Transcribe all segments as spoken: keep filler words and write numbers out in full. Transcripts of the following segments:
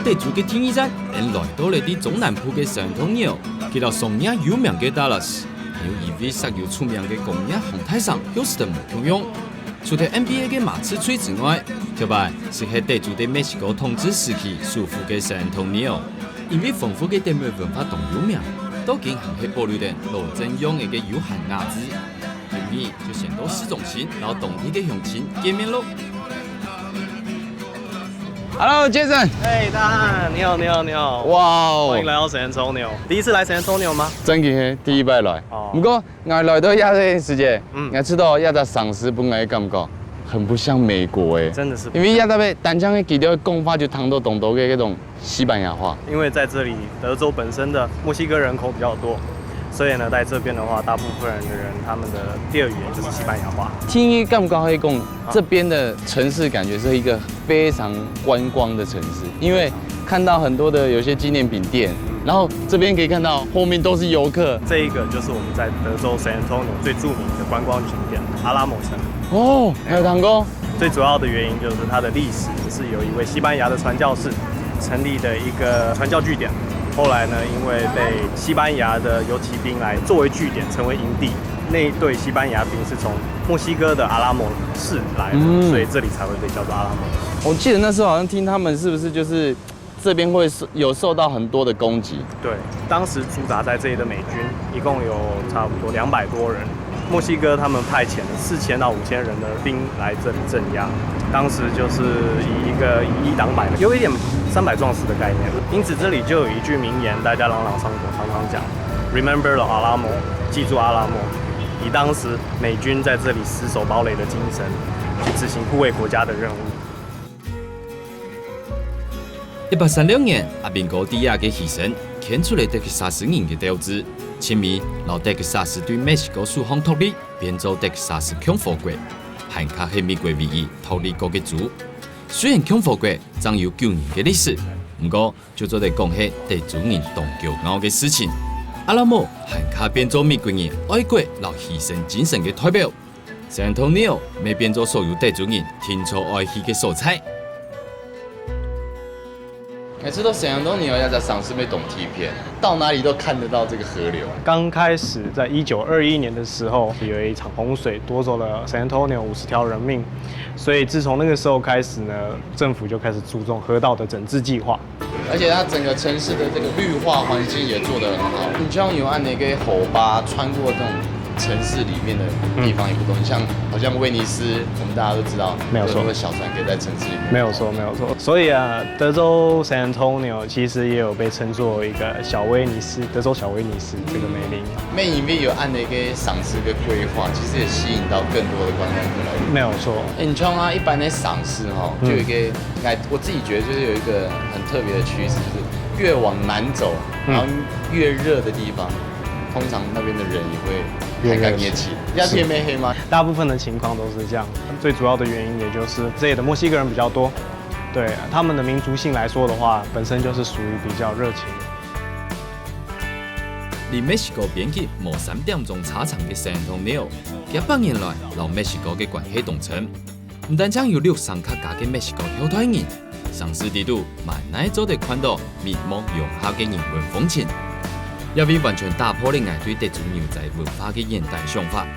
德州个第二站，𠊎等來到了在中南部个San Antonio，佢摎商業有名个Dallas，又因為設有出名个工業紅大城Houston無共樣。除忒N B A个麻雀槌之外，頭擺就係德州在墨西哥統治時期首府个San Antonio，因為豐富个德美文化當有名，到今還係保留等老正樣仔个悠閒雅致。今日就先到市中心，摎當地个鄉親見面咯。Hello，Jason。哎，大漢，你好，你好，你好。哇哦。歡迎來到San Antonio。第一次來San Antonio嗎？正經係第一擺來。哦。毋過，𠊎來到這个時節，嗯。𠊎知道這隻城市分𠊎个感覺很不像美國欸。真的是不像。因為這搭位單淨个佢兜个講話就聽到當多个那種西班牙話。因為在這裡，德州本身的墨西哥人口比較多，所以呢，在這邊的話，大部分人的人，他們的第二語言就是西班牙話。第一感覺係講，啊。這邊的城市感覺是一個非常觀光的城市，因為看到很多的有些紀念品店，嗯。然後這邊可以看到後面都是遊客。這一個就是我們在德州San Antonio最著名的觀光景點，阿拉莫城。哦，沒有聽過。最主要的原因就是它的歷史是由一位西班牙的傳教士成立的一個傳教據點，後來呢，因為被西班牙的遊騎兵來作為據點，成為營地。那一隊西班牙兵是從墨西哥的阿拉莫市來的，嗯。所以這裡才會被叫做阿拉莫。我記得那時候好像聽他們是不是就是這邊會受，有受到很多的攻擊？對，當時駐紮在這裡的美軍一共有差不多兩百多人，墨西哥他們派遣了四千到五千人的兵來這裡鎮壓，當時就是以一個以一擋百的，有一點三百壯士的概念。因此這裡就有一句名言，大家朗朗上口，常常講，Remember the Alamo，記住阿拉莫，以當時美軍在這裡死守堡壘的精神，去執行護衛國家的任務。一八三六年，阿兵哥在這个犧牲，牽出了德克薩斯人个鬥志，盡尾摎德克薩斯對墨西哥手項脫離，變做德克薩斯共和國，還較係美國唯一脫離過个州。雖然共和國正有九年个歷史，毋過就做得講係德州人當驕傲个事情。阿拉莫還較變做美國人愛國摎犧牲精神个代表。San Antonio乜變做所有德州人定著愛去个所在。每次到San Antonio要在上市被懂踢片，到哪裡都看得到這個河流。剛開始在一九二一年的時候，有一場洪水奪走了San Antonio五十條人命，所以自從那個時候開始呢，政府就開始注重河道的整治計劃。而且它整個城市的這個綠化環境也做得很好。你像有按那個河壩穿過這種城市裡面的地方也不多，你像好像威尼斯，我們大家都知道，沒有錯。有很多小船可以在城市裡面。沒有錯，沒有錯。所以啊，德州San Antonio其實也有被稱作一個小威尼斯，德州小威尼斯這個美名。乜因為有按那個賞識的規劃，其實也吸引到更多的觀光客來。沒有錯。欸，你像啊，一般的賞識吼，嗯。就有一個，來，我自己覺得就是有一個很特別的趨勢，就是越往南走，嗯。然後越熱的地方，通常那邊的人也會越熱情。還敢熱情。要天沒黑嗎？是。大部分的情況都是這樣，最主要的原因也就是這裡的墨西哥人比較多，對，他們的民族性來說的話，本身就是屬於比較熱情的。離墨西哥邊境無三點鐘車程个San Antonio，幾百年來摎墨西哥个關係當深。毋單淨有六成較加个墨西哥後代人，城市裡肚乜哪做得看到美墨融合个人文風情，也會完全打破了𠊎對德州牛仔文化个原底想法。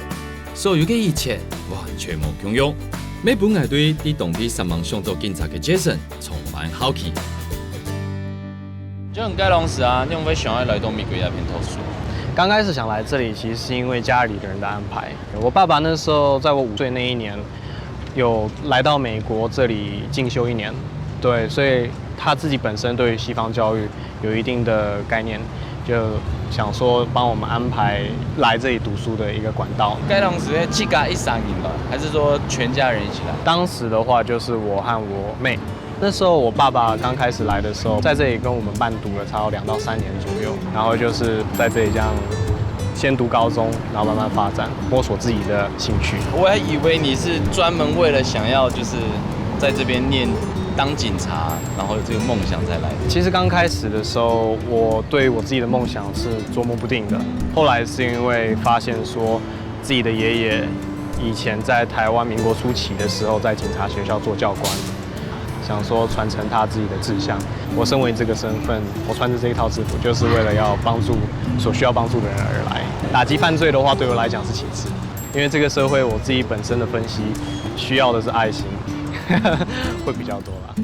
所有个一切完全無共樣，乜分𠊎對在當地煞猛想做警察个Jason 充滿好奇。就你該當時啊，你仰會想要來到美國這片讀書？剛開始想來這裡，其實是因為家裡的人的安排。我爸爸那時候在我五歲那一年，有來到美國這裡進修一年，對，所以他自己本身對於西方教育有一定的概念，就想說幫我們安排來這裡讀書的一個管道。該當時係自家一儕人來，還是說全家人一起來？當時的話就是我和我妹，那時候我爸爸剛開始來的時候，在這裡跟我們伴讀了差不多兩到三年左右，然後就是在這裡這樣先讀高中，然後慢慢發展，摸索自己的興趣。我還以為你是專門為了想要就是在這邊念當警察，然後有這個夢想才來的。其實剛開始的時候，我對我自己的夢想是捉摸不定的。後來是因為發現說，自己的爺爺以前在台灣民國初期的時候，在警察學校做教官，想说传承他自己的志向。我身为这个身份，我穿着这一套制服，就是为了要帮助所需要帮助的人而来。打击犯罪的话，对我来讲是其次，因为这个社会我自己本身的分析需要的是爱心，会比较多啦。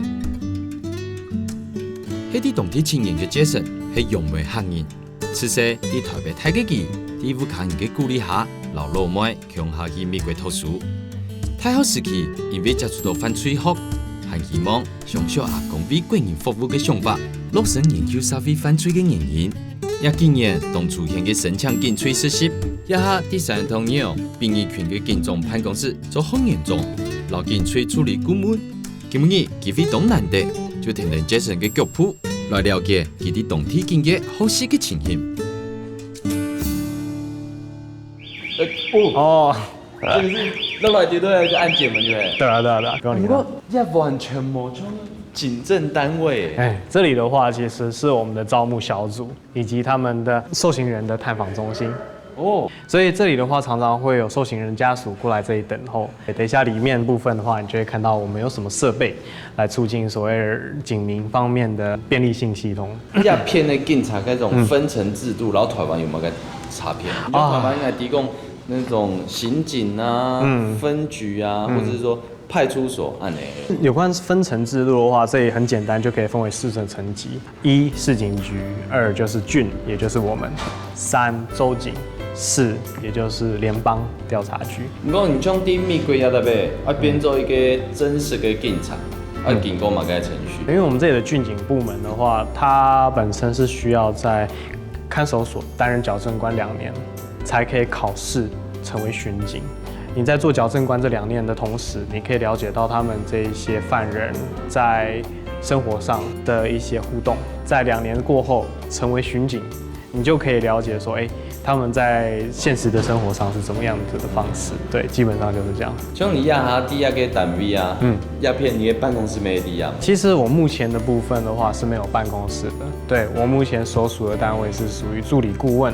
係在當地青年个Jason係楊梅客人，自細在台北大个佢，在屋下人个鼓勵下，摎老妹共下去美國讀書。大學時期，因為接觸到犯罪學，還希望想像阿公為國人服務个想法，落實研究社會犯罪个原因。這幾年當出現个申請警隊實習，這下在San Antonio殯儀館个警長辦公室做學員長，摎警隊處理顧問。今日機會當難得，就跈等Jason个腳步，來了解佢在當地警業學習个情形。呃，哦，哦，这个是那来的都有一个案件嘛，对不对？对啊对啊对啊，不用理他。不过也完全没有，就是警政单位。哎，这里的话其实是我们的招募小组以及他们的受刑人的探访中心。哦，所以这里的话，常常会有受刑人家属过来这里等候。等一下里面部分的话，你就会看到我们有什么设备来促进所谓警民方面的便利性系统。鸦片的警察那种分层制度，然后台湾有没有个差别？你觉得台湾应该提供那种刑警啊、嗯分局啊，或者是说派出所按呢？有关分层制度的话，这里很简单，就可以分为四个层级：一市警局，二就是郡，也就是我们，三州警，四也就是联邦调查局。你讲你像在美国啊，对不对？啊，变做一个真实的警察，啊，经过嘛个程序因。为我们这里的郡警部门的话，它本身是需要在看守所担任矫正官两年，才可以考试成为巡警。你在做矫正官这两年的同时，你可以了解到他们这一些犯人在生活上的一些互动。在两年过后成为巡警，你就可以了解说，哎，他们在现实的生活上是怎么样子的方式。对，基本上就是这样。像你呀，哈，第二个单位啊，嗯，鸦片你的办公室没地啊。其实我目前的部分的话是没有办公室的，对，我目前所属的单位是属于助理顾问，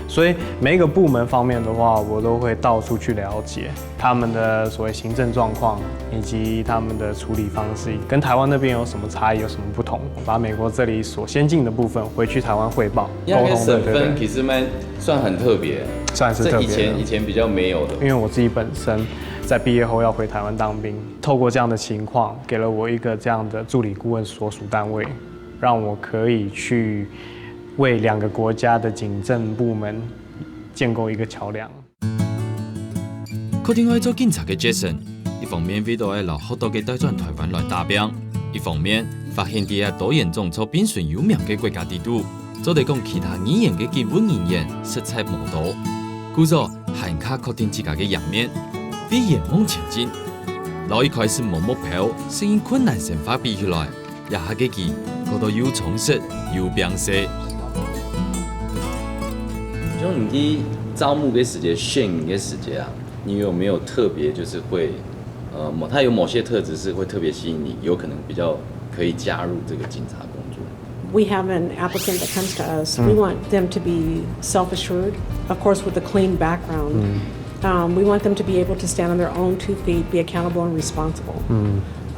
所以每一个部门方面的话，我都会到处去了解他们的所谓行政状况以及他们的处理方式，跟台湾那边有什么差异，有什么不同，把美国这里所先进的部分回去台湾汇报，那个沟通，对对对，身份其实蛮算很特别，算是特别的这以前以前比较没有的。因为我自己本身在毕业后要回台湾当兵，透过这样的情况，给了我一个这样的助理顾问所属单位，让我可以去为两个国家的警政部门建构一个桥梁。确定愛做警察个Jason，一方面為到愛摎學到个帶轉台灣來打拚，一方面發現在這多元種族並存有名个國家底肚，做得講其他語言个警務人員實在無多。故所，還較確定自家个贏面，為願望前進。摎一開始無目標、適應困難生活比起來， 這下个佢，過到又充實又拚勢。就你第一招募个时节、选人个时节啊，你有没有特别就是会，呃，某他有某些特质是会特别吸引你，有可能比较可以加入这个警察工作？ We have an applicant that comes to us. We want them to be self assured, of course, with a clean background. Um, we want them to be able to stand on their own two feet, be accountable and responsible.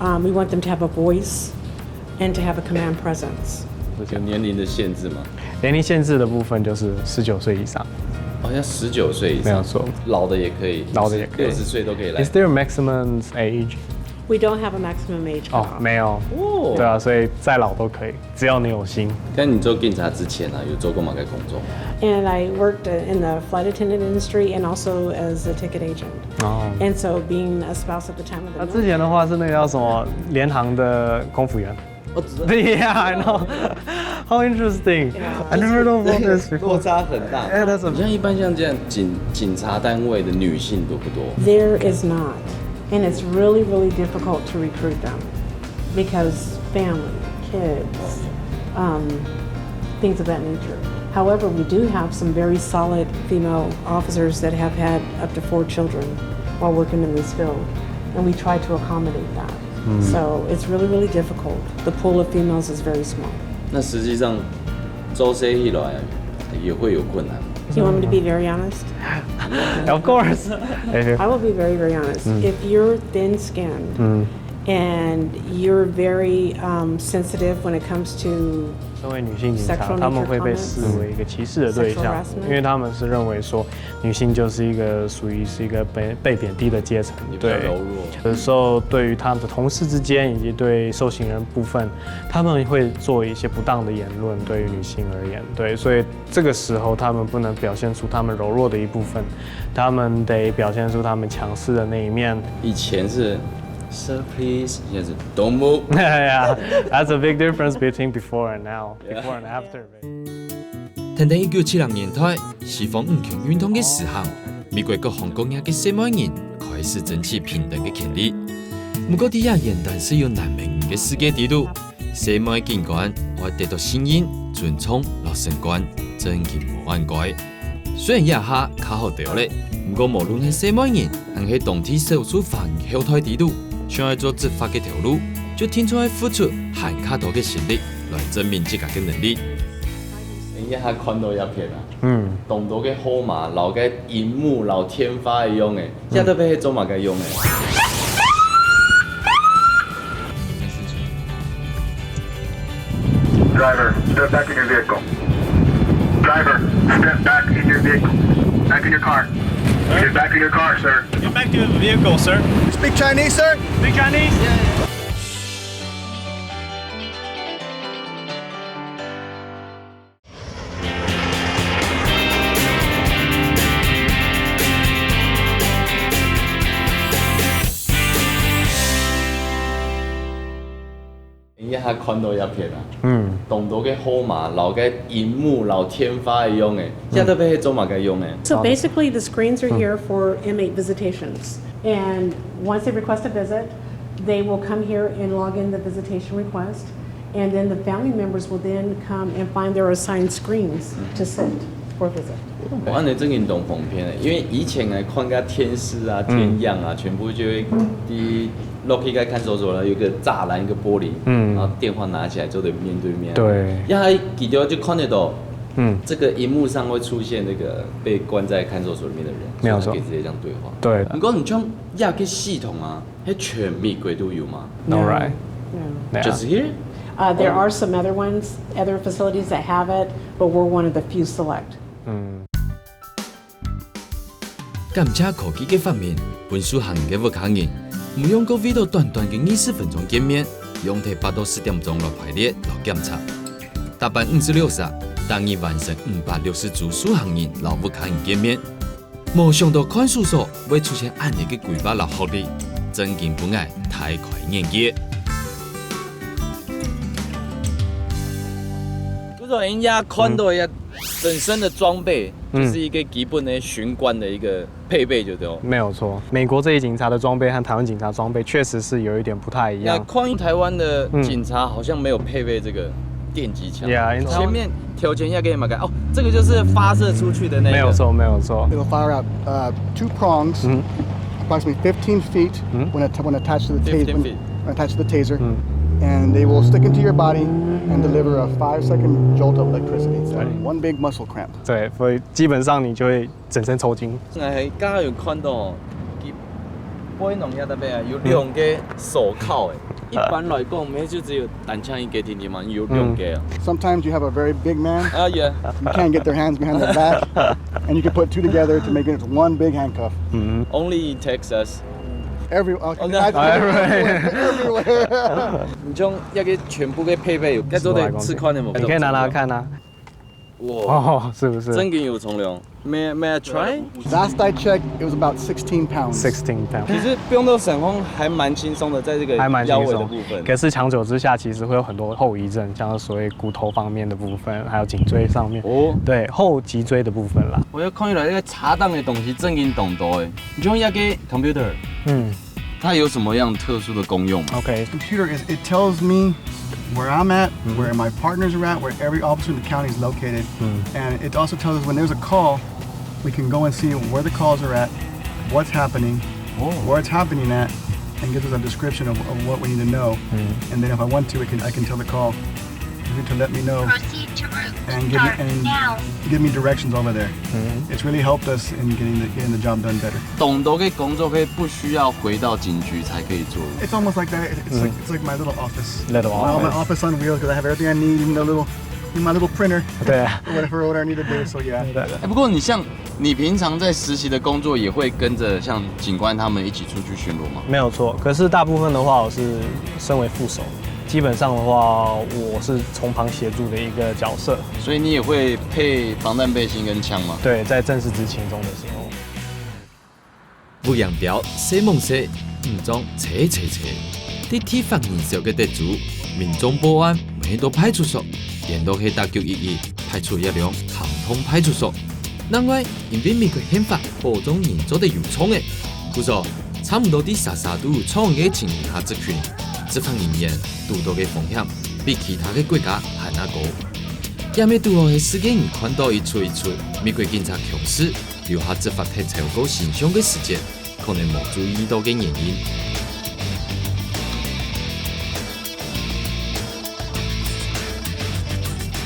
Um, we want them to have a voice and to have a command presence. 有年龄的限制吗？年龄限制的部分就是十九岁以上，好像十九岁以上，没有错。老的也可以，老的也可以六十岁都可以来 Is。there a maximum age? We don't have a maximum age 哦， cutoff. 没有。哦，对啊，所以再老都可以，只要你有心。但你做警察之前啊，有做过哪个工作吗？ And I worked uh, in the flight attendant industry and also as a ticket agent. 哦， And so being a spouse at the time of 那 the 之前的话是那个叫什么联航的空服员。哦，只是 Yeah, I know. How interesting. I never know about this 落 before. 差很大。 Yeah, that's a 你像一般像这样警警察单位的女性多不多？ There is not. And it's really, really difficult to recruit them because family, kids, um, things of that nature. However, we do have some very solid female officers that have had up to four children while working in this field, and we try to accommodate that. So it's really, really difficult. The pool of females is very small. 那实际上，周岁一来也会有困难吗？ You want me to be very honest? Of course. 哎 I will be very, very honest. If you're thin skinned And you're very um, sensitive when it comes to 身为女性警察，他们会被视为一个歧视的对象，因为他们是认为说女性就是一个属于是一个被被贬低的阶层，对，有时候对于他们的同事之间以及对受刑人部分，他们会做一些不当的言论，对于女性而言，对，所以这个时候他们不能表现出他们柔弱的一部分，他们得表现出他们强势的那一面。以前是 Sir please，现在是 Don't move。 Yeah, that's a big difference between before and now. Before and after. 等等一九七零年代，西方女權運動个時候，美國各行各業个細妹人開始爭取平等个權利。毋過，在這原單純有男明女个世界底肚，細妹警官愛得到信任、尊重摎升官，正經無恁該。雖然這下較好兜咧，毋過無論係細妹人，還係當地少數華人後代底肚，想愛做執法个頭路，就定著愛付出還較多个心力來證明自家个能力。你這下看到這片啊，嗯，當多个號碼，摎个螢幕，摎電話一樣个，這特別係做麼个用个？ Driver, step back in your vehicle. Driver, step back in your vehicle. Back in your car. Get back in your car, sir. Get back to your vehicle, sir. Speak Chinese, sir? Speak Chinese? 你這下看到這片啊，嗯，當多个號碼，摎个螢幕，摎電話一樣个，這特別係做麼个用个？ So basically, the screens are here for inmate visitations. And once they request a visit, they will come here and log in the visitation request. And then the family members will then come and find their assigned screens to sit for a visit. 哦，恁樣正經當方便个，因為以前來看个電視啊、電影啊，全部就會在 落去該看守所了，有個柵欄，一個玻璃，嗯，然後電話拿起來就得面對面。對，因為他一看就看得到，嗯，這個螢幕上會出現那個被關在看守所裡面的人，沒有錯，所以他可以直接這樣對話。對，不過你像這個系統啊，它全美國都有嗎？ All right. No. Just here? Uh, there are some other ones, other facilities that have it, but we're one of the few select. 感謝科技个發明，分受刑人个屋下人，毋用過為著短短个二十分鐘見面，用忒八到十點鐘來排列摎檢查。逐班五十六儕，逐日完成五百六十組受刑人摎屋下人見面。無想到看守所會出現恁樣个規劃摎福利，正經分𠊎大開眼界。不是人家看到一個整身的裝備，就是一個基本的巡官的一個配備，就對哦。沒有錯，美國這些警察的裝備和台灣警察裝備確實是有一點不太一樣。那看台灣的警察好像沒有配備這個電擊槍。 Yeah, in 前面條件要給你們看哦，這個就是發射出去的那個。 沒有錯，沒有錯。 It'll fire out uh, two prongs, approximately fifteen feet when, att- when attached to the taser. Fifteen feet. When attached to the taser, and they will stick into your body and deliver a five-second jolt of electricity. So one big muscle cramp. 對，所以基本上你就會整身抽筋。那還剛剛有看到哦，佢背囊也特別啊，有兩個手銬誒。一般來講，毋係就只有單淨一個定定嘛，有兩個啊。 Sometimes you have a very big man. Ah, yeah. You can't get their hands behind their back, and you can put two together to make it into one big handcuff. Only in Texas. Every, uh, Oh, no. everywhere. 你將這個全部个配備有，該做得試看的無？你可以拿拿看啊。哇，哦，是不是？真个有重量。May may I try? Last I checked, it was about sixteen pounds. Sixteen pounds。其實不用到沈峰，還蠻輕鬆的，在這個還蠻輕鬆腰圍的部分。可是長久之下，其實會有很多後遺症，像是所謂骨頭方面的部分，還有頸椎上面。哦，對，後脊椎的部分啦。我要看起來那個查檔的東西正經當多誒。你像那個 computer，嗯它有什麼樣特殊的功用嗎？ ，OK， Computer is, it tells me where I'm at, where my partners are at, where every officer in the county is located. And it also tells us when there's a call, we can go and see where the calls are at, what's happening, where it's happening at, and gives us a description of, of what we need to know. And then if I want to, it can, I can tell the call, to let me know and give me, and give me directions over there. It's really helped us in getting the, getting the job done better. 當多个工作係不需要回到警局才可以做。 It's almost like that. It's like it's like my little office. Little My, my office. Office on wheels because I have everything I need. You know, little, in my little printer, 对啊， whatever what I need to do. So yeah. 哎，不过你像你平常在实习的工作，也会跟着像警官他们一起出去巡逻吗？没有错。可是大部分的话，我是身为副手，基本上的话，我是从旁协助的一个角色。所以你也会配防弹背心跟枪吗？对，在正式执勤中的时候。烏煙標細網細，五張斜斜斜。在地方人少个德州，民眾報案毋係到派出所，顛倒係打九一一派出一輛行動派出所。另外，因為美國憲法保障人做得有銃仔，故所差毋多在儕儕都有銃个情形下執勤，執法人員堵到个風險比其他个國家還較高。也毋係堵好係世界人看到一齣一齣美國警察強勢， 留下執法忒超過形象个時節，可能無注意到个原因。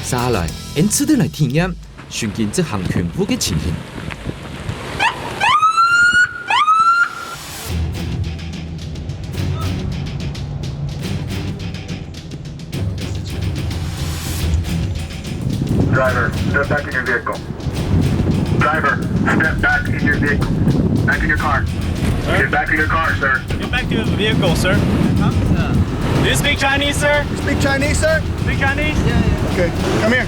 接下來，俺試著來體驗巡警執行勤務个情形。 Driver, step back in your vehicle. Driver, step back in your vehicle. Back in your car. Get back in your car, sir. Get back to the vehicle, sir. Do you speak Chinese, sir? Speak Chinese, sir? Speak Chinese? Okay, come here.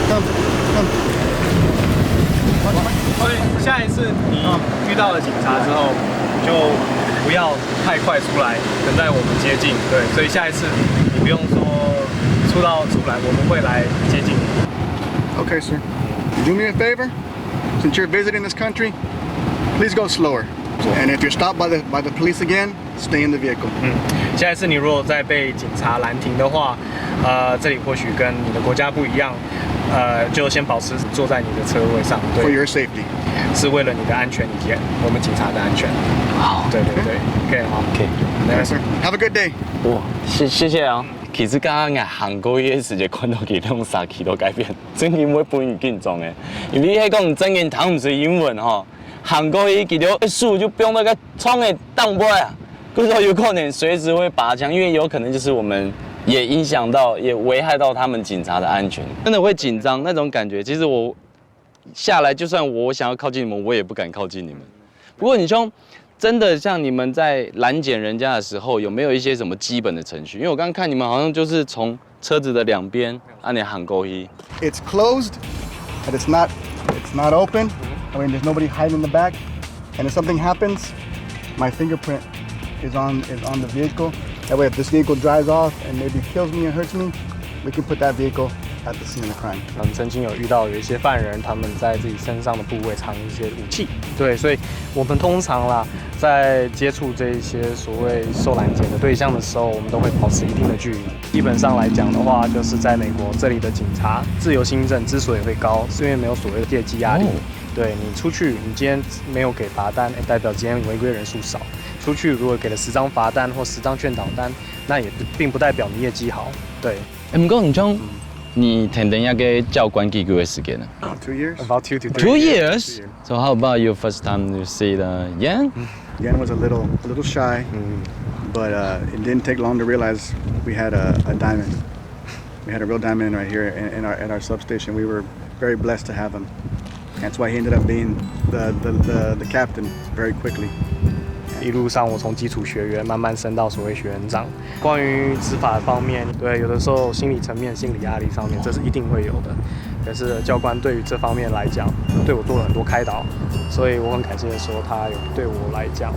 Come, come. 所以下一次你遇到了警察之后，就不要太快出来，等待我们接近。对，所以下一次你不用说出到出来，我们会来接近你。 Okay, sir. Do me a favor. Since you're visiting this country, please go slower. And if you're stopped by the by the police again, stay in the vehicle. 下一次你如果再被警察拦停的话，呃，这里或许跟你的国家不一样，呃，就先保持坐在你的车位上。 For 对， your safety. 是为了你的安全以及我们警察的安全。好，对对对，OK，好，OK。 Yes, sir. Have a good day. 哇，谢谢谢啊。其实刚刚俺行过去个时节，看到佢两三个都改变，真个会分人紧张诶。因为迄讲真个听毋识英文吼，行过去佢就一手就放到个窗个顶背啊，故所有可能随时会拔枪，因为有可能就是我们也影响到，也危害到他们警察的安全，真的会紧张那种感觉。其实我下来，就算我想要靠近你们，我也不敢靠近你们。不过你兄，真的像你们在拦截人家的时候，有没有一些什么基本的程序？因为我刚刚看你们好像就是从车子的两边啊，你行过去。 It's closed, but it's not it's not open. I mean, there's nobody hiding in the back. And if something happens, my fingerprint is on is on the vehicle. That way, if this vehicle drives off and maybe kills me and hurts me, we can put that vehicle at the scene of the crime. 嗯，曾经有遇到有一些犯人，他们在自己身上的部位藏一些武器。对，所以我们通常啦，在接触这一些所谓受拦截的对象的时候，我们都会保持一定的距离。基本上来讲的话，就是在美国这里的警察自由心证之所以会高，是因为没有所谓的业绩压力。对你出去，你今天没有给罚单，代表今天违规人数少。出去如果给了十张罚单或十张劝导单，那也不并不代表你业绩好。对。毋过你像你等等一个教官几个月时间呢？ About two years. About two to three. Two years. So how about your first time you see the Yan? Yan was a little a little shy, but uh, it didn't take long to realize we had a, a diamond. We had a real diamond right here in, in our at our substation. We were very blessed to have him. That's why he ended up being the the, the, the captain very quickly. 一路上，我从基础学员慢慢升到所谓学员长。关于执法方面，对，有的时候心理层面、心理压力上面，这是一定会有的。可是教官对于这方面来讲，对我做了很多开导，所以我很感谢说他有对我来讲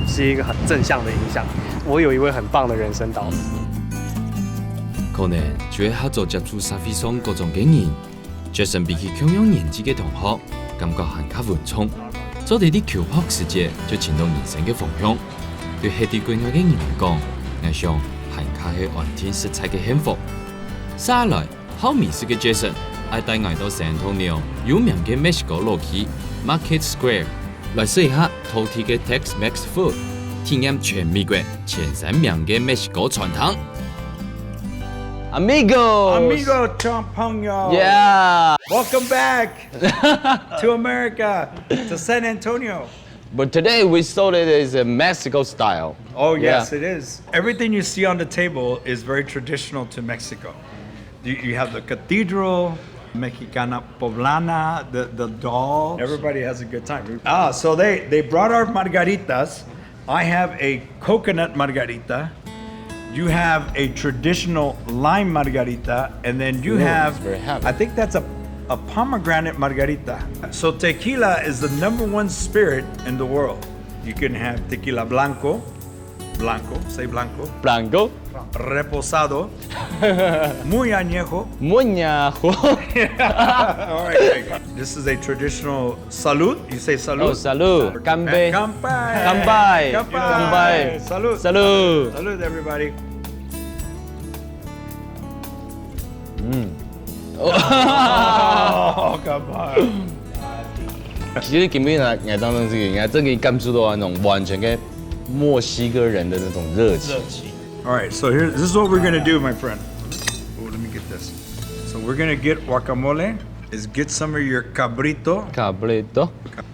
是一个很正向的影响。我有一位很棒的人生导师。可能就係較早接触社会上各种个人，Jason比起共样年纪个同学，感觉還較穩重，做得在求學時節就尋到人生个方向。對歇在國外个人來講，𠊎想還較係安定實在个幸福。接下來，好美食个Jason愛帶𠊎到San Antonio有名个墨西哥老區Market Square，來試一下道地个Tex-Mex food，體驗全美國前三名个墨西哥餐廳。Amigos. Amigo, 朋友. Yeah. Welcome back to America, to San Antonio. But today we saw that it's a Mexico style. Oh, yes, Yeah. it is. Everything you see on the table is very traditional to Mexico. You, you have the cathedral, Mexicana Poblana, the, the doll. Everybody has a good time. Ah, so they, they brought our margaritas. I have a coconut margarita. You have a traditional lime margarita, and then you Ooh, have, it's very heavy. I think that's a, a pomegranate margarita. So tequila is the number one spirit in the world. You can have tequila blanco, blanco, say blanco, Blanco. reposado, muy añejo. Muy añejo. All right, thank you. This is a traditional salud. You say salud. Oh, salud. 干杯。干杯。干杯。干杯。干杯。 Salud. Salud. Salud, everybody. 嗯。 Oh, 干杯。其實今日呢，𠊎當中係，𠊎真个感受到那種完全个墨西哥人的那種熱情。 All right, so here, this is what we're gonna do, my friend. Oh, let me get this. So we're gonna get guacamole. Is get some of your cabrito. Cabrito.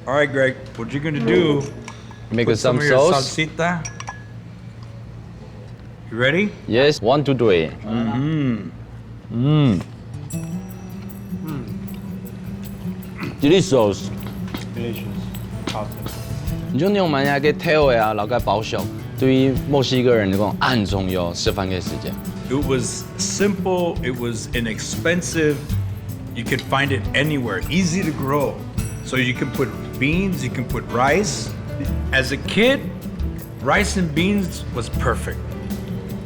All right, Greg, what you're gonna do? Make Put some some of your sauce. Salsita. You ready? Yes, one, two, three. Mm-hmm. 嗯。Delicious。 Delicious. Awesome. 你就用蠻牙个調味啊，然後該包廂，對於墨西哥人來講，很重要，食飯个時間。 It was simple, it was inexpensive. You could find it anywhere, easy to grow. So you can put beans, you can put rice. As a kid, rice and beans was perfect.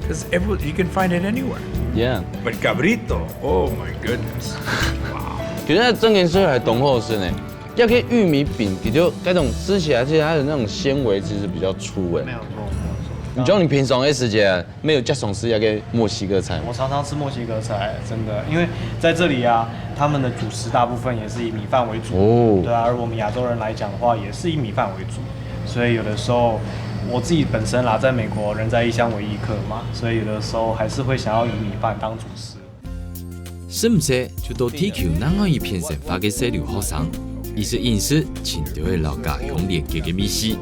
Because you can find it anywhere. Yeah。 But cabrito, oh my goodness. Wow. 其實正經說來當好食呢，這個玉米餅，佢就該種吃起來，其實它的那種纖維其實比較粗哎。沒有錯，沒有錯。你知道你平常的時間沒有較常吃那個墨西哥菜嗎？我常常吃墨西哥菜，真的，因為在這裡啊，他們的主食大部分也是以米飯為主。哦對啊，而我們亞洲人來講的話，也是以米飯為主，所以有的時候我自己本身啦，在美國人在異鄉為異客嘛，所以有的時候還是會想要以米飯當主食。 十五歲就到地球另外一片生活个細留學生，佢識認識盡多个摎家鄉連結个美食。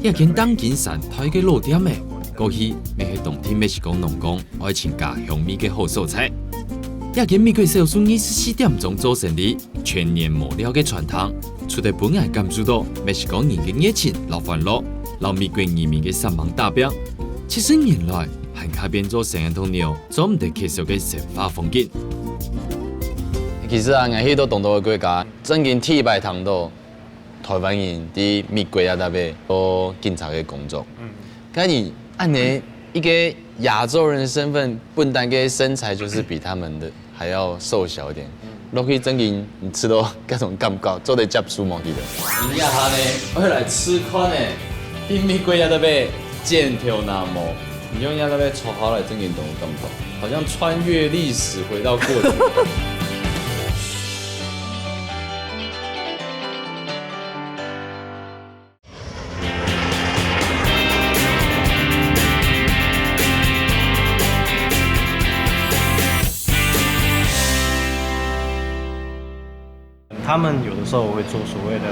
這間當今山大个老店仔，過去乜係當地墨西哥農工愛尋家鄉味个好所在。這間美國少數二十四點鐘做生理、全年無尞个餐廳，除了分𠊎感受到墨西哥人个熱情摎歡樂，摎美國移民个煞猛打拚，七十年來，還較變做San Antonio做毋得缺少个生活風景。其實啊，𠊎去到當多个國家，正經第一擺聽到台灣人在美國啊，特別做警察个工作。該你恁呢一個亞洲人的身份，本旦个身材就是比他們的還要瘦小一點。落去正經你食到該種感覺，做得接受無？其實。你呀哈呢，愛來試看呢，在美國啊，特別剪頭那毛。 你用這個坐下來正經都有感覺，好像穿越歷史回到過去。他們有的時候會做所謂的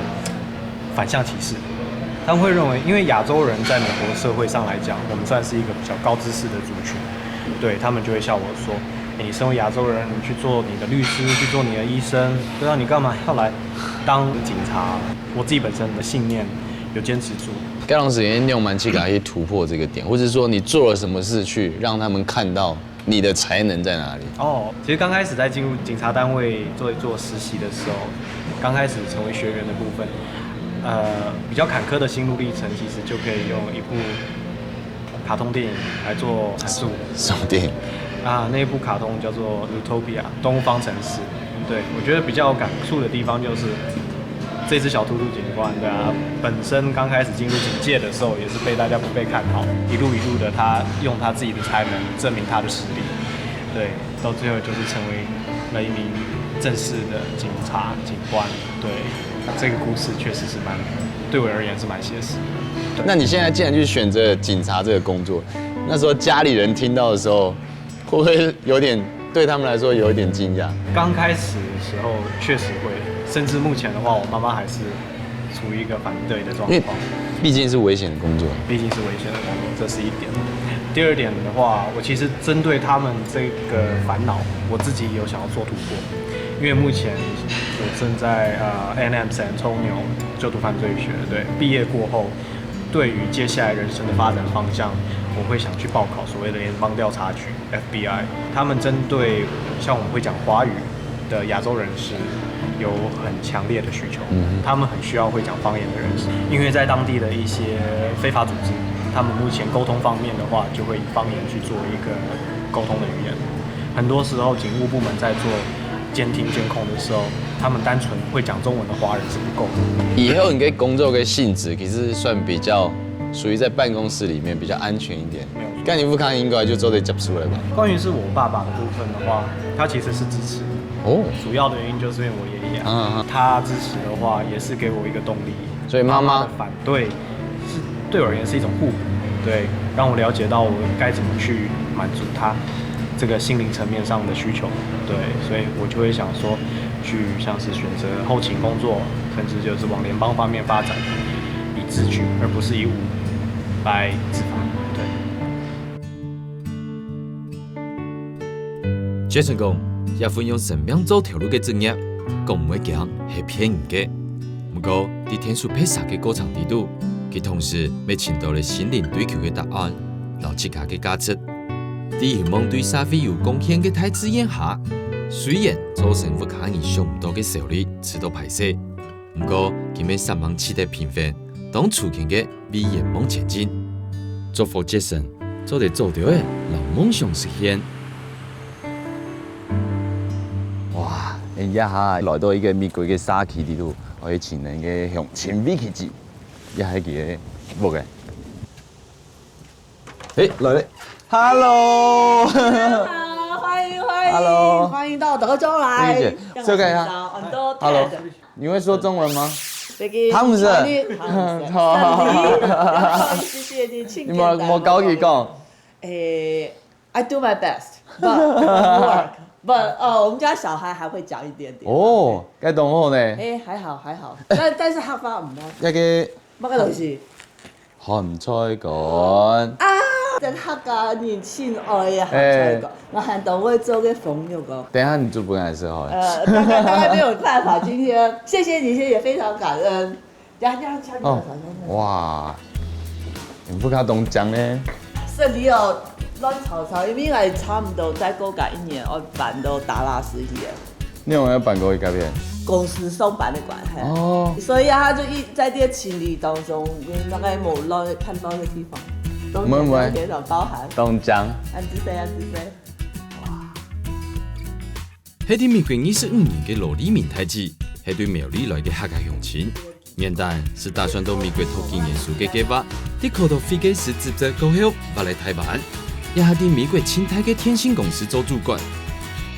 反向歧視，他們會認為，因為亞洲人在美國社會上來講，我們算是一個比較高知識的族群，對，他們就會笑我說：「欸，你身為亞洲人，你去做你的律師，去做你的醫生，對啊，你幹嘛要來當警察？」我自己本身的信念有堅持住。該當時你仰般去給他去突破這個點，或者說你做了什麼事去讓他們看到你的才能在哪裡？哦，其實剛開始在進入警察單位做一做實習的時候，剛開始成為學員的部分，呃，比較坎坷的心路歷程，其實就可以用一部卡通電影來做闡述。什麼電影？啊，那一部卡通叫做《Zootopia》，動物方程式。對，我覺得比較有感觸的地方就是這隻小兔兔警官，對啊，本身剛開始進入警界的時候也是被大家不被看好，一路一路的他用他自己的才能證明他的實力，對，到最後就是成為了一名正式的警察、警官。對，那這個故事確實是蠻，對我而言是蠻寫實的。那你現在既然去選擇警察這個工作，那時候家裡人聽到的時候，会不会有点对他们来说有一点惊讶？刚开始的时候确实会，甚至目前的话，我妈妈还是处于一个反对的状因为况。毕竟是危险的工作。毕竟是危险的工作，这是一点。第二点的话，我其实针对他们这个烦恼，我自己有想要做突破，因为目前我正在呃 N M San Antonio 就读犯罪学，对，毕业过后，对于接下来人生的发展方向，我会想去报考所谓的联邦调查局 F B I，他们针对像我们会讲华语的亚洲人士有很强烈的需求，他们很需要会讲方言的人士，因为在当地的一些非法组织，他们目前沟通方面的话，就会以方言去做一个沟通的语言。很多时候，警务部门在做监听监控的时候，他们单纯会讲中文的华人是不够的。以后你个工作个性质其实算比较属于在办公室里面比较安全一点。没有错。该你不看应该就做得接触了吧？关于是我爸爸的部分的话，他其实是支持的。哦，主要的原因就是因为我爷爷啊，嗯嗯他支持的话，也是给我一个动力。所以妈妈的反对是对我而言是一种互补，对，让我了解到我该怎么去满足他这个心灵层面上的需求，对，所以我就会想说，去像是选择后勤工作，甚至就是往联邦方面发展，以自居而不是以武来自发，对。 Jason 講，這份用生命做頭路个職業，講毋會驚係騙人个。毋過，在天數拍攝个過程裡肚，佢同時乜尋到了心靈追求个答案，摎自家个價值。在希望對社會有貢獻个大志願下，雖然造成屋下人想毋到个收入，試著歹勢，毋過佢乜煞猛取得平衡，當初間个 為圓夢前進。祝福Jason做得做到个，摎夢想實現。哇，人家哈來到一个美國个社區裡肚，可以請人个鄉親位去住，也係佢个屋个。誒，來了，Hello。好，欢迎欢迎 Hello 欢迎到德州来。丽姐，这个呀很多 Hello Ted，你会说中文吗？这个汤姆森欢迎汤姆森好好好不好意思，谢谢你，请你莫莫搞佢讲，诶，I do my best, but it won't work. But 呃，我们家小孩还会讲一点点。哦，該當好呢。哎，还好还好，但但是客話毋好，那个那个东西鹹菜乾，啊，在客家人親愛的鹹菜乾，我還當會做个紅肉哦。等一下你煮不來的時候，呃，大概大概没有办法，今天谢谢你，谢谢，非常感恩。呀呀，敲你哦的手，哇，你不看東江呢？是你有亂炒炒，因為應該差不多再過个一年，我搬到達拉斯去了。你有沒有搬過去該邊？公司上班的關係。哦，所以啊，他就一在這个清理當中，大概無亂看到的地方，都沒有沒有非常包含。東江，安之飛，安之飛。係在美國二十五年个羅麗明大姊，係對苗栗來个客家鄉親。原旦係打算到美國讀語言書个計畫，在考到會計師執照過後，回來台灣，也係在美國清大个電信公司做主管。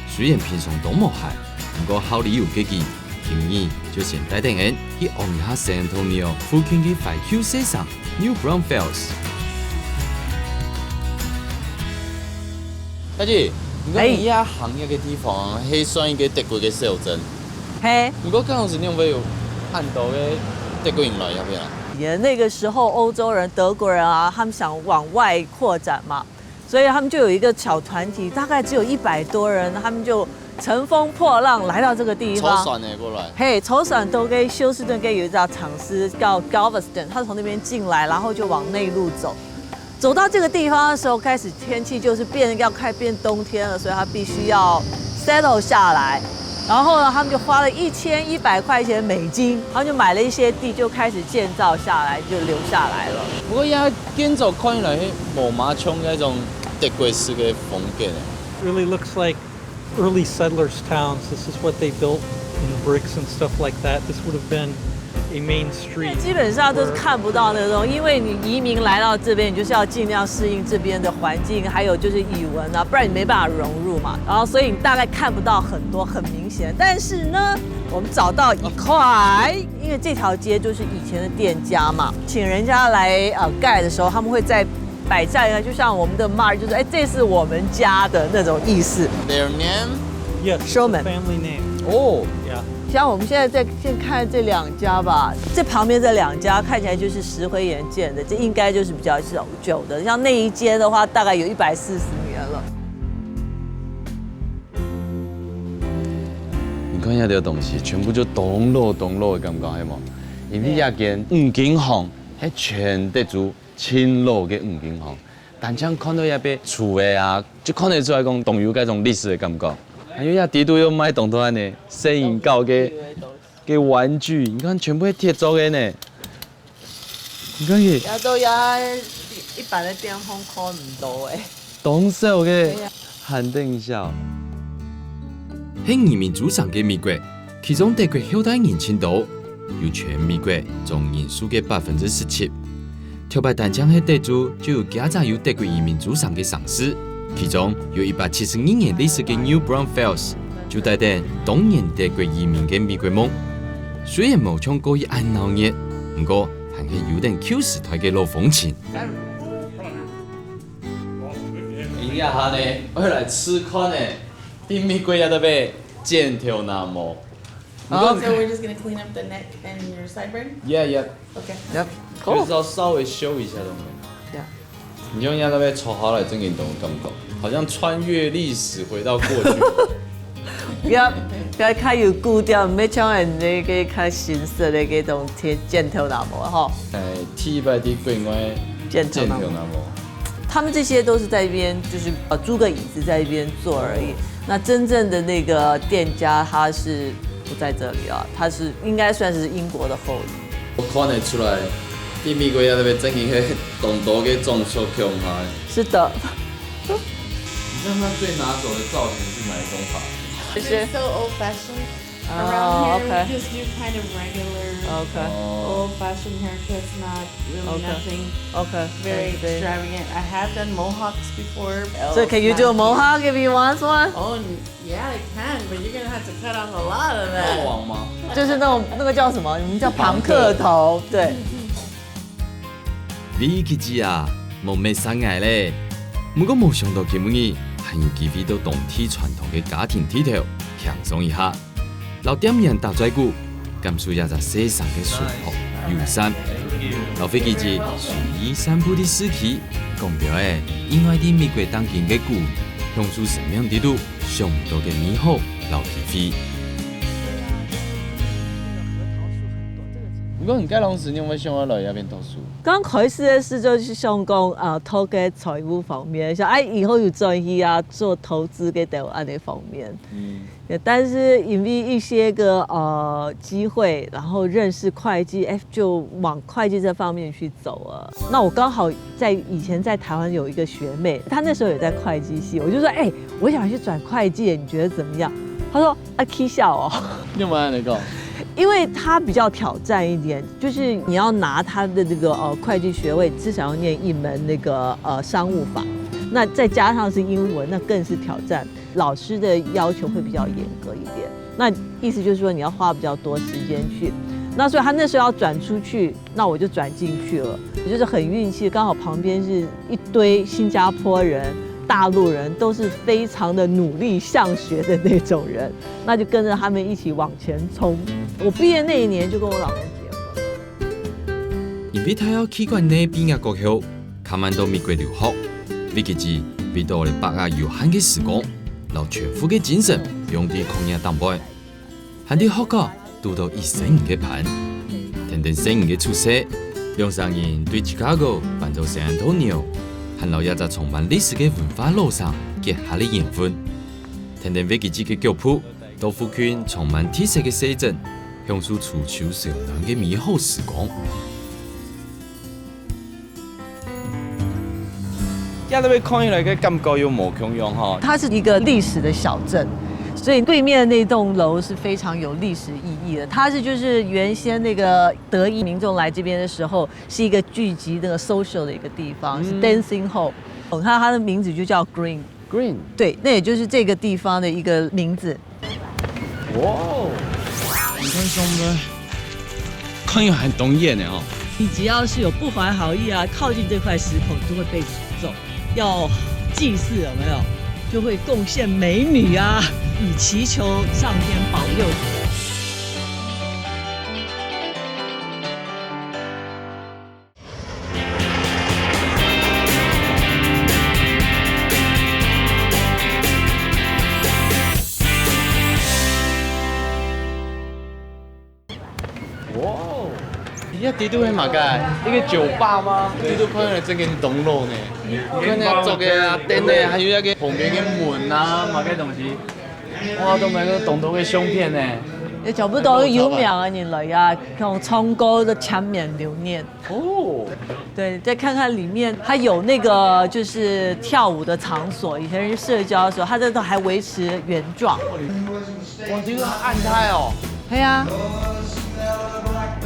雖然平常當無閒，毋過好旅遊个佢，今日就先帶等人去望一下San Antonio附近个懷舊細城New Braunfels。大姊，你講哎你這行業个地方係算一个德國个小鎮，嘿，不過剛好是你有沒有看到个德國人來這邊啊？也那个时候欧洲人、德国人啊，他们想往外扩展嘛，所以他们就有一个小团体，大概只有一百多人，他们就乘风破浪来到这个地坐方。船个過來。嘿，坐船到个休斯顿个有一座城市叫 Galveston，他从那边进来，然后就往内陆走。走到这个地方的时候，开始天气就是变，要开始变冬天了，所以他必须要 settle 下来。然后呢，他们就花了一千一百块钱美金，然后就买了一些地，就开始建造下来，就留下来了。不過這建築看起來係無麼像該種德國式个風格呢。 Really looks like early settlers' towns. This is what they built in the bricks and stuff like that. This would have been a main street. 基本上都是看不到那种，因为你移民来到这边，你就是要尽量适应这边的环境，还有就是语文啊，不然你没办法融入嘛。然后所以你大概看不到很多很明显。但是呢，我们找到一块，因为这条街就是以前的店家嘛，请人家来呃盖的时候，他们会在摆在那，就像我们的 mark，就是哎，这是我们家的那种意思。 Their name? Yes, Sherman. Family name. 哦， Yeah. 像我们现在在先看这两家吧，这旁边这两家看起来就是石灰岩建的，这应该就是比较久的。像那一间的话，大概有一百四十年了。你看遐个东西，全部就當老當老个感覺，係無？因為這間五金行，係全德州盡老个五金行。單淨看到這邊櫥个啊，就看得出來講當有該種歷史个感覺。還有這底肚有賣當多恁呢，細人搞个个玩具，你看全部係鐵做个呢。你看佢，也都也一般的店方看唔到哎。當少个對啊，還等一下哦。係移民祖上个美國，其中德國後代人盡多，有全美國總人數个百分之十七。頭擺單淨係德州就有幾隻有德國移民祖上个城市，其中有一百七十二年歷史个 New Braunfels，就帶等當年德國移民个美國夢。雖然無像過去恁鬧熱，毋過還係有等舊時代个老風情。 你這下呢，愛來試看呢，在美國也得買剪頭那毛。 So we're just gonna clean up the neck and your sideburn? Yeah, yeah， Okay. 呀，就是要稍微修一下都没有。 Yeah. 你用壓那边抽下来，真给你懂感觉，好像穿越历史回到过去。不要不要太有古调，毋好像人家个較新式的那种剪头那毛吼。哎，第一摆在国外剪头那毛剪头那毛。他们这些都是在一边，就是呃租个椅子在一边坐而已。那真正的那个店家他是不在这里啊，他是应该算是英国的后裔。我看得出来，在美国也特别正经个动作个装束共下。是的，你看他最拿手的造型是哪一种发型？谢谢 It's。so old fashioned. Oh, Around here, okay. We just do kind of regular OK Oh. old fashioned haircuts, not really Okay. nothing OK， very I see. Extravagant. I have done mohawks before. So can you do a mohawk if you want one? Oh, n- yeah, I can, but you're gonna have to cut off a lot of 猫 that. 王吗？就是那种那个叫什么？你们叫庞克头，对。 Vicky姐啊，莫滅煞𠊎咧！毋過無想到今晡日還有機會到當地傳統个家庭地頭輕鬆一下，摎店員打嘴鼓，感受一下細聲个淳樸友善。摎Vicky姐隨意散步的時期，講到欸，因為在美國當今个古，享受生命裡肚想到个美好摎機會。不过你该当时你有没有想要来这边读书？刚开始的时候是想讲，呃，读个财务方面，想哎以后有转去啊做投资个等安尼方面。嗯，对，但是因为一些个呃机会，然后认识会计，哎，就往会计这方面去走了。那我刚好在以前在台湾有一个学妹，她那时候也在会计系，我就说，哎，我想去转会计，你觉得怎么样？她说，啊，K 笑哦。你有没有那个？因为它比较挑战一点，就是你要拿它的那个呃会计学位，至少要念一门那个呃商务法，那再加上是英文，那更是挑战。老师的要求会比较严格一点。那意思就是说你要花比较多时间去。那所以他那时候要转出去，那我就转进去了。我就是很运气，刚好旁边是一堆新加坡人、大陆人，都是非常的努力向学的那种人，那就跟着他们一起往前冲。我毕业那一年就跟我老公结婚了。因為大學去過呢畢業過後，較慢到美國留學，Vicky姐為到了把握有限个時光，摎全副个精神用在學業頂背。還在學校堵到一生人个伴，跈等細人个出世，兩儕人對Chicago搬到San Antonio，還摎這隻充滿歷史个文化老城結下了緣分。跈等Vicky姐个腳步，到附近充滿特色个細鎮，享受初秋小暖个美好時光。 亚特贝看起来个感觉又无共样哈。它是一个历史的小镇，所以对面那栋楼是非常有历史意义的。它是就是原先那个德裔民众来这边的时候，是一个聚集那个 social 的一个地方，是 dancing hall。哦，它它的名字就叫 Green。 Green，对，那也就是这个地方的一个名字。哇哦，你看上面，看起来很当眼的哦。你只要是有不怀好意啊，靠近这块石头，你就会被诅咒。要祭祀有没有？就会贡献美女啊，以祈求上天保佑。哇，你个底肚係麼个？一个酒吧嗎？底肚看起來真个係銅鑼呢。你看那个桌个啊、凳个，還有那个旁邊个門啊，麼个東西。哇，都買个當多个相片呢。也差不多有名的人來啊，像唱歌的千年流年。哦，对，再看看里面，它有那个就是跳舞的场所，以前人社交的时候，它这都还维持原状。哇，这个很暗态哦。系啊，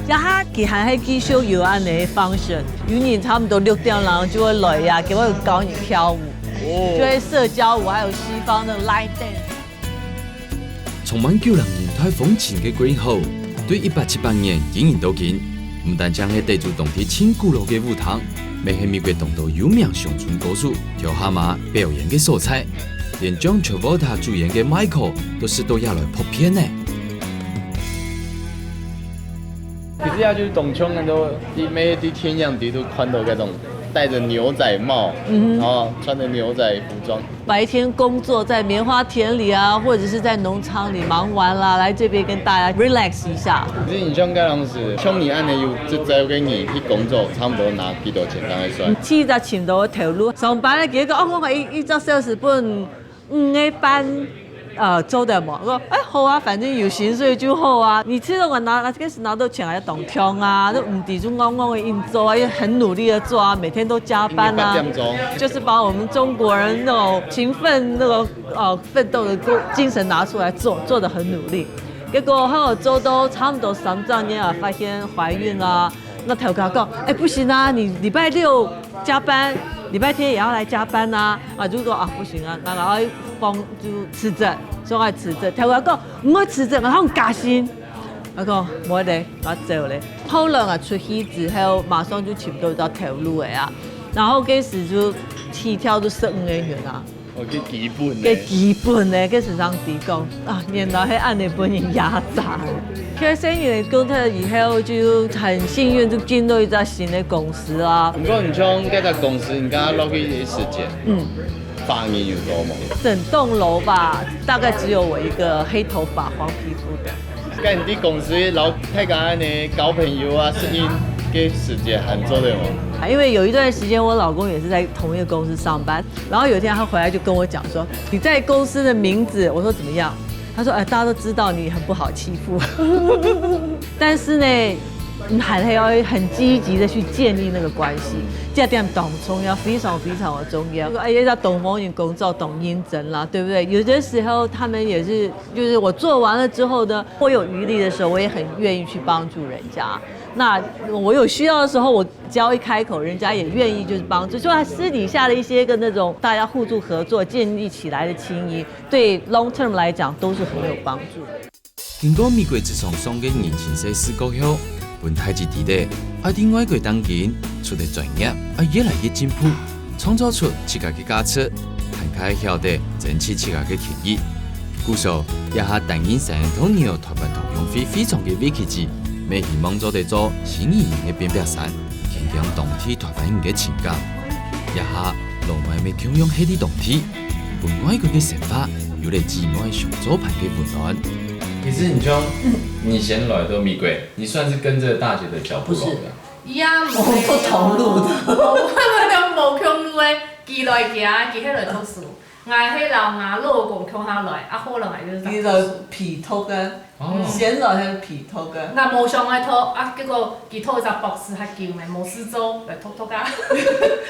这下佢还系继续有恁呢个 function，有人差不多六点鐘就会来呀，佢会教你跳舞，哦，就会社交舞，还有西方的 line dance。充满九零年代风情个Green Hall，对一八七八年经营到今，毋單淨係得著当地盡古老个舞廳，乜係美國當多有名乡村歌手、跳蛤蟆表演个所在，连John Travolta主演个Michael都試到這來拍片呢。其實啊，就是當像恁多，你每日在電影裡都看到那種戴著牛仔帽，嗯哼，然後穿著牛仔服裝。白天工作在棉花田裡啊，或者是在農場裡忙完啦，來這邊跟大家 relax 一下。其實你像該當時，像你恁呢有執照个人去工作，差不多拿幾多錢，大概算？七十千多个頭路，上班个結果，哦，我一一隻小時分 五个半，呃，做得無？我講，哎，好啊，反正有薪水就好啊。你知道我拿，那个是拿到錢還要當暢啊，都毋知就戇戇个硬做啊，也很努力的做啊，每天都加班啊。八點鐘。就是把我們中國人那種勤奮、那個，呃，奮鬥的精神拿出來做，做得很努力。結果後來做到差不多三十年啊，發現懷孕啊， 那頭家講，哎，不行啊，你禮拜六加班，禮拜天也要來加班啊。啊，就講啊，不行啊，那然後放就辭職，所以我辭職。頭家講，毋好辭職，然後加薪。我講，無咧，我走咧。後來啊，出去之後，馬上就尋到一條頭路个啊。然後開始就起跳就十五个月啊。 哦，个基本呢。个基本呢，个時常提供啊，原來係恁呢分人壓榨。其實生意工作以後就很幸運，就進入一家新的公司啊。毋過你像這家公司，你剛剛落去一時間，嗯，華人有多嗎？整棟樓吧，大概只有我一個黑頭髮、黃皮膚的。該你在公司摎大家恁呢交朋友啊，適應个時間還做得無？因為有一段時間，我老公也是在同一個公司上班， 然後有一天他回來就跟我講說，你在公司的名字，我說怎麼樣？他說，哎，大家都知道你很不好欺負，但是呢，你還係要很積極的去建立那個關係，這點當重要，非常非常的重要。哎，也在東方人工作當認真啦，對不對？有些時候他們也是，就是我做完了之後呢，我有餘力的時候，我也很願意去幫助人家。那我有需要的時候，我 只要一開口，人家也願意就是幫助，所以他私底下的一些个那種大家互助合作建立起來的情誼，對 long term 來講都是很有幫助的。經過美國職場上个人情世事過後，分大家知得，愛在外國打拼，除了專業，愛越來越進步，創造出自家个價值，還較曉得爭取自家个權益。故所，這下擔任San Antonio 台灣同鄉會會長个Vicky姊，乜希望做得做新移民个變壁山，堅強當地台灣人个情感。這下，老妹乜共樣歇在當地，分外國个生活有了姊妹相助伴个溫暖。其實你像，你先來到美國，你算是跟著大姐的腳步來的。不是。一樣，我們不同路的。我們都無共路的，佢來行，佢係來讀書。 𠊎係摎吾老公共下來，啊，後來𠊎就你就被讀个，哦。先來係被讀个。𠊎無想愛讀，啊，結果佢讀一隻博士較久咩，無事做，來讀讀啊。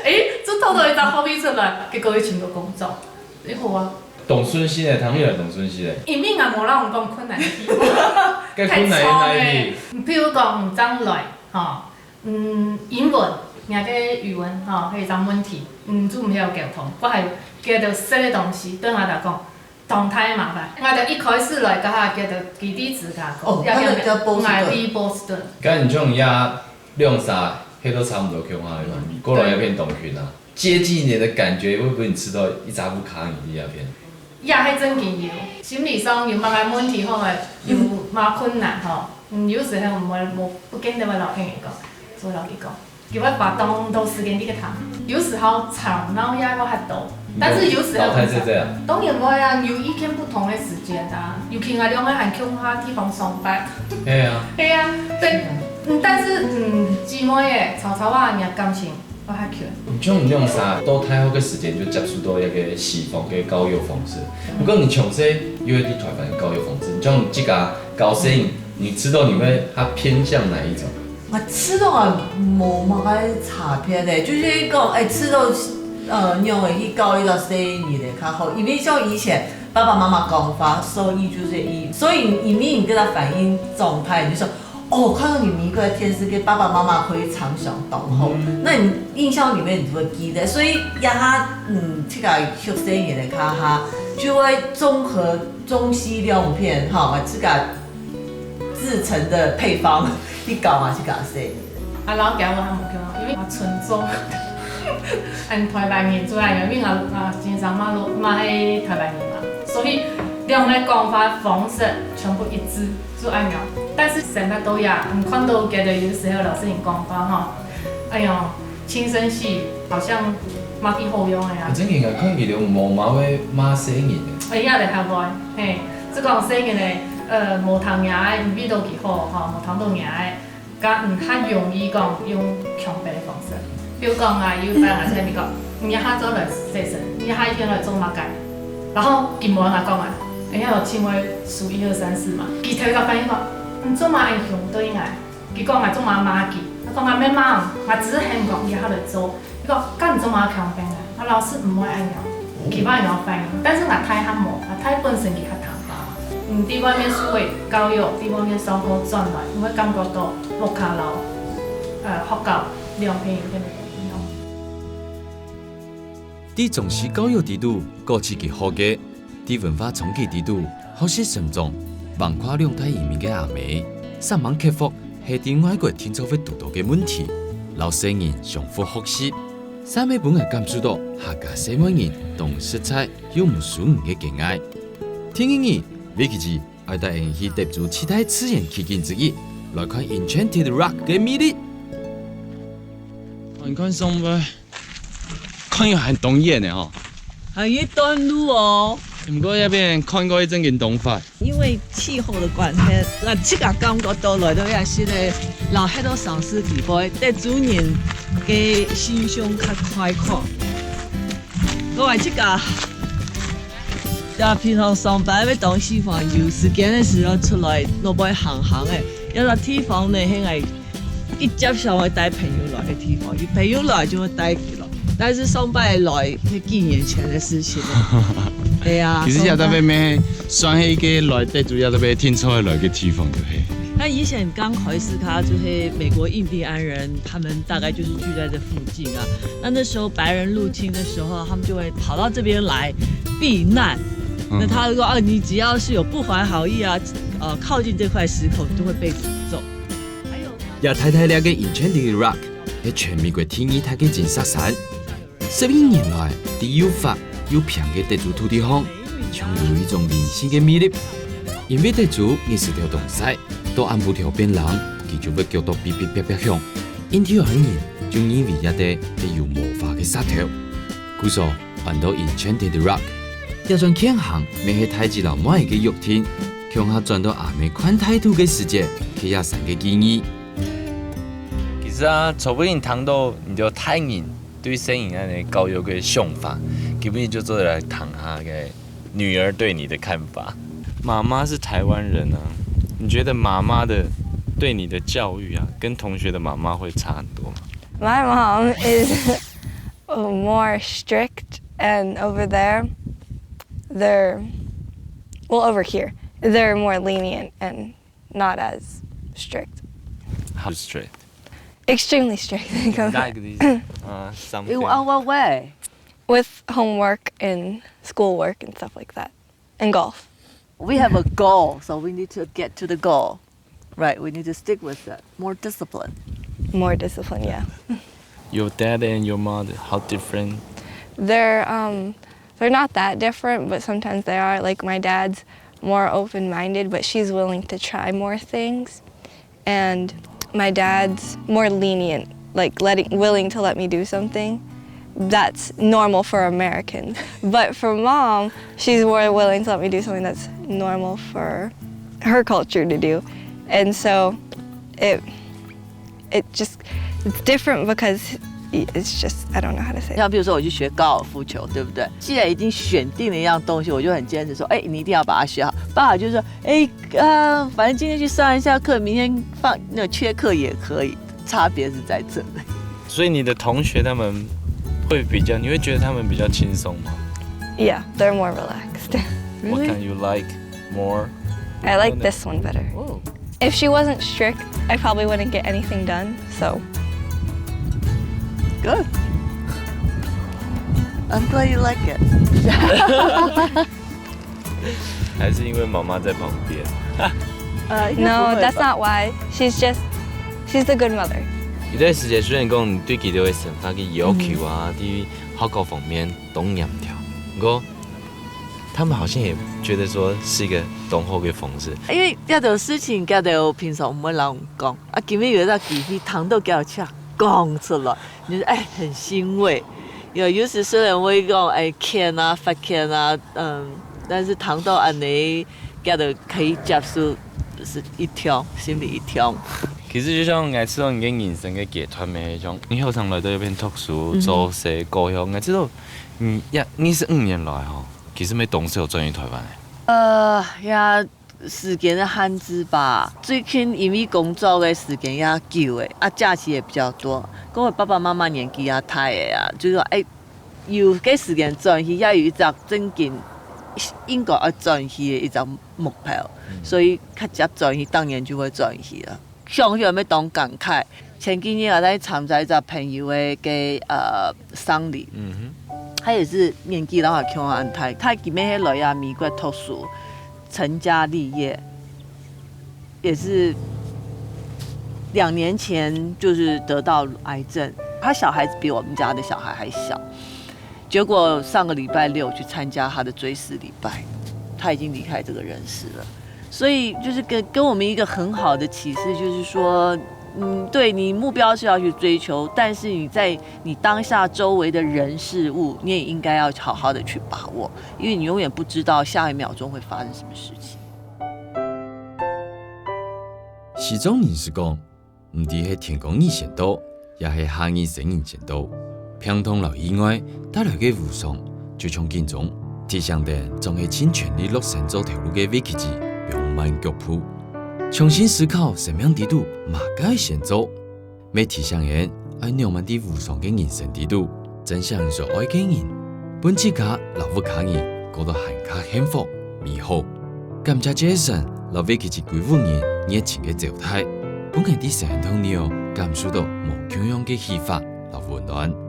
誒，就讀到一隻學位出來，結果又尋到工作，誒，好啊。當順序个，聽起來當順序个。因為𠊎無摎人講困難个地方，該困難个哪裡？太長了。譬如講，你正來，吼， 嗯，英文，𠊎个語文吼，係一隻問題，嗯，就毋曉溝通。𠊎還覺得食个東西，對𠊎來講，當大个麻煩。𠊎就一開始來該下，覺得佢在芝加哥，哦，也叫他們叫波士頓。𠊎在波士頓。該你像這兩儕係都差毋多共下个嘛，過來該片當近啊，接近一點的感覺，會不會你試著一隻烏蚵仔在該片？也係真經有，心理上有麼个問題，或者有麼个困難吼，嗯，有時候毋會，無，不見得會摎別人講，所以摎佢講，佢會花當多時間在該談。有時候吵鬧也會較多，但是有時候，老太太這樣。當然會啊，有意見不同的時間啊，尤其𠊎兩個還共下地方上班。係啊。係啊，對，嗯，但是，嗯，姊妹仔，吵吵啊，人家感情 我較近。像你兩儕到大學个時間就接觸到一個西方个教育方式，不過你從細又係在台灣个教育方式，像你自家教細人，你試著你會較偏向哪一種？𠊎試著啊，無麼个差別咧，就係講，哎，試著，呃，仰仔去教育到細人仔較好，因為像以前爸爸媽媽講話，所以就係一，所以因為你跟他反映狀態，你就說， 哦，看到你每個電視劇，爸爸媽媽非常想當好，那你印象裡面你就會記得，所以這下，嗯，自家學生也來看哈，就會綜合中西兩片哈，把自家製成的配方去搞嘛，去搞細人。啊，老家我還無去過，因為我純種，俺台灣人出來个，因為我，我先生嘛，嘛係台灣人嘛，所以兩個講話方式全部一致。 就恁樣。但是生活到這，你看到佢兜有時候摎細人講話吼，哎喲，輕聲細語，好像無幾好用个啊。真个啊，看佢兜無麼會罵細人个。哎呀，就較會，嘿，就講細人个，呃，無聽𠊎个，毋為到佢好，吼，無聽到𠊎个，該你較容易講用強迫个方式。比如講啊，有一擺啊，在美國，你一下做來洗身，你一下一天來做麼个？ 然後佢無愛𠊎講啊，哎呀，我盡會數一二三四嘛。佢頭一個反應講，你做麼个恁凶對𠊎？佢講𠊎做麼个罵佢，𠊎講𠊎無罵，𠊎只係喊你講你下來做。佢講，該你做麼个強迫𠊎？𠊎老師毋會恁樣，佢會恁樣反應。但是𠊎大漢無，𠊎大本身佢較聽話。嗯，在外面受个教育，在外面上課轉來，你會感覺到屋下摎，呃，學校兩片有點不一樣。 在中西教育裡肚，過去佢學个，在文化衝擊裡肚，學習成長，橫跨兩代移民个阿姆，煞猛克服係在外國定著會堵著个問題，摎細人相互學習，煞乜分𠊎感受到客家細妹人當實在又毋輸人个關愛。第二日，Vicky姊愛帶𠊎去德州七大自然奇景之一，來看Enchanted Rock个魅力。你看上背。 看起來還當遠呢吼。還有一段路哦。毋過這片看過一陣緊當闊。因為氣候的關係，𠊎自家感覺到來到這係个，摎歇到城市地方，德州人个心胸較開闊。𠊎自家，也平常上班會當喜歡有時間个時候出來外背行行个，有个地方呢，係𠊎 一直想愛帶朋友來个地方，有朋友來就會帶佢來。但是上擺來，係幾年前个事情了。對啊，其實也特別上擺。乜算係一個來德州也特別定著來个地方，對不對？那以前剛開始，他就是美國印第安人，他們大概就是聚在這附近啊。那那時候白人入侵的時候，他們就會跑到這邊來避難。嗯。那他就說，哦，你只要是有不懷好意啊，呃，靠近這塊石頭，就會被詛咒。 這大大粒个Enchanted Rock係全美國第二大个金色山。十億年來，在又闊又平个德州土地項，藏有一種靈性个魅力。因為德州日時頭當曬，到暗晡頭變冷，佢就會焗到嗶嗶啪啪響。印第安人就認為這兜係有魔法个石頭。故所， 安到Enchanted Rock。這轉健行乜係大姊摎妹仔个約定，共下轉到阿姆寬大肚个時節，去這山个記憶。其實啊，昨晡日聽到你兜大人對細人恁樣教育个想法，今日就做得來談下个女兒對你的看法。媽媽是台灣人啊，你覺得媽媽的對你的教育啊，跟同學的媽媽會差很多嗎？ My mom is more strict, and over there, they're, well, over here, they're more lenient and not as strict. How strict? Extremely strict. Like this, uh, something. In what way? With homework and schoolwork and stuff like that, and golf. We have a goal, so we need to get to the goal. Right, we need to stick with it. More discipline. More discipline, yeah. Your dad and your mother, how different? They're um they're not that different, but sometimes they are. Like, my dad's more open-minded, but she's willing to try more things. And my dad's more lenient, like, letting willing to let me do something that's normal for Americans. But for mom, she's more willing to let me do something that's normal for her culture to do. And so it it just it's different because it's just, I don't know how to say it. 像比如说我去学高尔夫球，对不对？既然已经选定了一样东西，我就很坚持说，哎，你一定要把它学好。爸爸就说，哎，呃，反正今天去上一下课，明天放那缺课也可以，差别是在这里。所以你的同学他们会比较，你会觉得他们比较轻松吗？ Yeah, they're more relaxed. What kind you like more? I like this one better. Oh. If she wasn't strict, I probably wouldn't get anything done. So Good. I'm glad you like it. 还是因为妈妈在旁边？呃，应该不 no, 会 that's 吧 not why. She's just she's a good mother. 一段时间虽然讲你对佢哋个生活个要求啊，对学校方面当严条，不过他们好像也觉得说是一个当好个方式。因为这种事情，这种平常毋会人讲，啊，今日有一个机会，听到佢个讲出来，你就哎很欣慰。有有时虽然我会讲哎欠啊、发欠啊，嗯，但是听到安尼，这个可以接受，是一跳，心里一跳。其实就像我知道你个人生个阶段咩，像你后生来到这边读书、做事、过后，我知道，嗯，呀，二十五年来吼，其实没当时有转去台湾诶。呃呀，时间的限制吧。最近因为工作的时间也久诶，啊，假期也比较多，跟我爸爸妈妈年纪也大诶啊，就说哎，有个时间转去，也有一只正经应该要转去的一只目标，所以较急转去，当然就会转去了。想起来要当感慨。前几日我在参加一只朋友的个呃丧礼，嗯他也是年纪老好穷安泰，他今年还来啊美国读书，成家立业，也是两年前就是得到癌症，他小孩子比我们家的小孩还小，结果上个礼拜六去参加他的追思礼拜，他已经离开这个人世了。所以就是给给我们一个很好的启示，就是说，嗯，对你目标是要去追求，但是你在你当下周围的人事物，你也应该要好好的去把握，因为你永远不知道下一秒钟会发生什么事情。西藏人士讲，毋知係天光日先到，也係下日生日先到，病痛摎意外帶來个無常，就像警鐘，提醒等總係盡全力落身做頭路个維基子，放慢腳步，重新思考生命裡肚麼个先做。乜提醒人，愛仰般在無常个人生裡肚，珍惜所愛个人，分自家摎屋下人過到還較幸福、美好。 感謝Jason摎維基子歸屋人熱情个招待，分𠊎在山頂頭感受到無共樣个啟發摎溫暖。